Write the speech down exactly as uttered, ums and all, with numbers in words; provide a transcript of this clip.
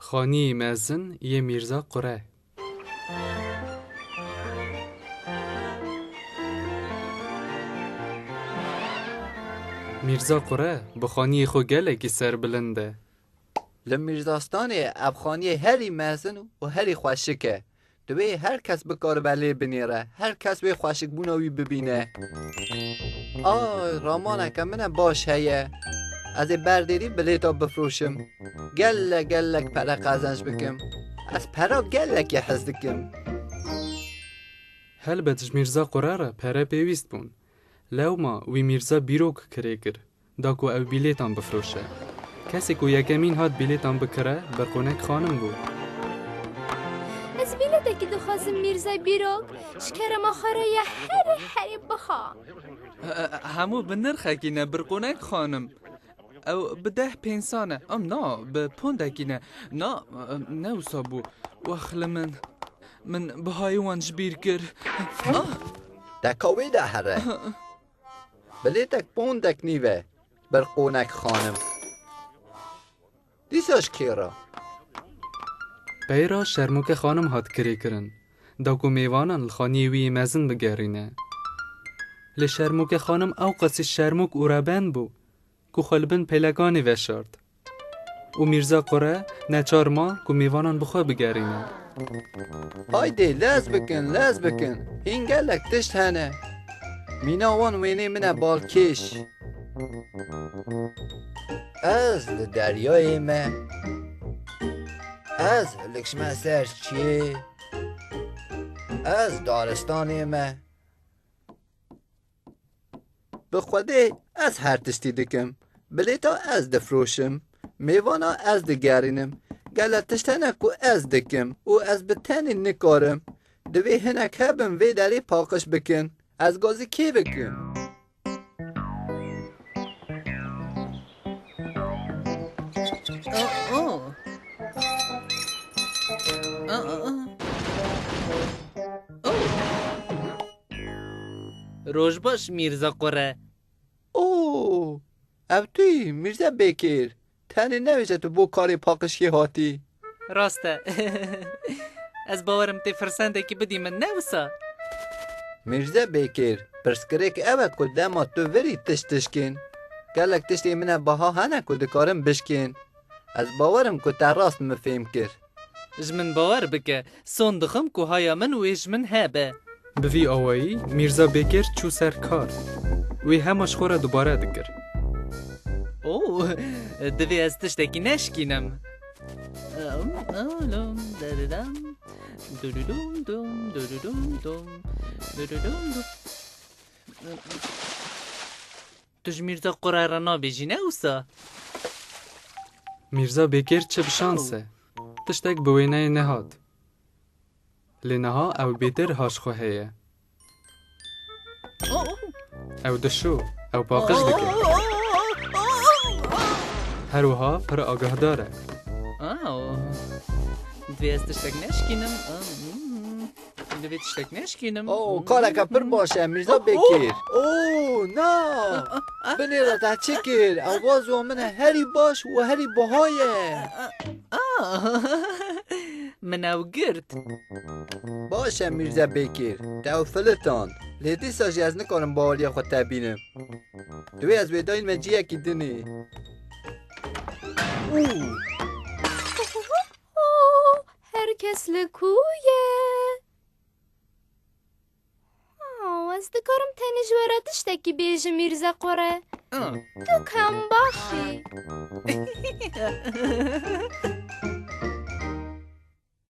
Xaniyê mezin yê Mîrza Qure. Mîrza Qure bi xaniyê xwe gelekî serbilind e. Li Mîrzastanê ev xaniyê herî mezin û herî xweşik e. Divê her kes bikaribe lê binêre, her kes wê xweşikbûna wî bibîne. Ay, ramaneke min e baş heye. Ez ê berdêrî bilêta bifroşim. Gelek gelek pere qezenc bikim. Ez pera gelekê hez dikim. Helbet ji Mîrza Qure re pere pêwîst bûn. Lewma wî Mîrza Bîrok kirê kir, da ku ew bîlêtan bifroşe. Kesê ku yekemîn hat bîlêtan bikire, Birqûnek Xanim bû. Ez bîletekî dixwazim Mîrza Bîrok, ji kerema xwe re ya herî herî bixa. Hemû bi nirxekî ne, Birqûnek Xanim. Ew bi deh pênsan e. Em na, bi pondekî ne. Na, ne wisa bû. Wex li min. Min bihayê wan ji bîr kir. Ah! Deka wê de here. Bilêtek pondek nîv e, Birqûnek Xanim. Dîsa ji kê re? Peyra Şermûke Xanim hat kirêkirin, da ku mêvanan li xaniyê wî yê mezin bigerîne. Lê Şermûke Xanim ewqasî şermûk û reben bû, ku xwe li bin pêlekanê veşart. Û Mîrza Qure neçar ma ku mêvanan bi xwe bigerîne. Haydê, lez bikin, lez bikin. Hîn gelek tişt hene. Mîna wan wênê min e balkêş. Ez li deryayê me. Ez hilikşme ser çiyê. Ez daristanê me. Bi Xwedê ez her tiştî dikim. Bilêta ez difroşim. Mêvana ez digerînim. Gele tişt hene ku ez dikim û ez bi tenê nikarim. Divê hinek hebin vê derê paqij bikin. Ez gazî kê bikim? Oh, oh. Oh, oh, oh. Oh. Roj baş, Mîrza Qure. Oo, ev tu yî, Mîrza Bêkêr. Tenê nebêje tu bo karê paqijkê hatî. Rast e. Ez bawerim tê firsendekî bidî min, ne wisa? Mîrza Bêkêr, pirsgirêk ew e ku dema tu virî tişt dişkên. Gelek tiştê min e biha hene ku dikarin bişkên. Ez bawerim ku te rast min fêm kir. Ji min bawer bike, son dixim ku haya min wê ji min hebe. Bi vî awayî Mîrza Bêkêr çû ser kar. Wê hema ji xwe re dubare dikir. Oh, divê ez tiştekî neşkînim. Alom, alom, deridam. Durudum dum, durudum dum, durudum dum. Tu ji Mîrza Qure re nabêjî, ne wisa? Mîrza Bêkêr çi bi şans e. Tiştek bi wêneyê nehat. Lê niha ew bêtir ha ji xwe heye. Oh, oh. Ew dişo, ew paqij dike. Oh, oh, oh, oh, oh, oh. Her wiha pir agahdar e. Oh. Divê ez tiştek neşkînim. Hmm. Divê tiştek neşkînim. Oh, kareke pir baş e, Mîrza Bêkêr. Oh, na! Ah, ah, ah. Binêre te çi kir? Ew vazo min e herî baş û herî biha ye. Ah, ah. Min ew girt. Baş e, Mîrza Bêkêr. Te ew filitand. Lê dîsa jî ez nikarim baweriya xwe te bînim. Divê ez wê dayînme ciyekî dinê. Û. Her kes li ku ye? Oh, ez dikarim tenê ji we re tiştekî bêjim, Mîrza Qore. Ah. Tu kembax î.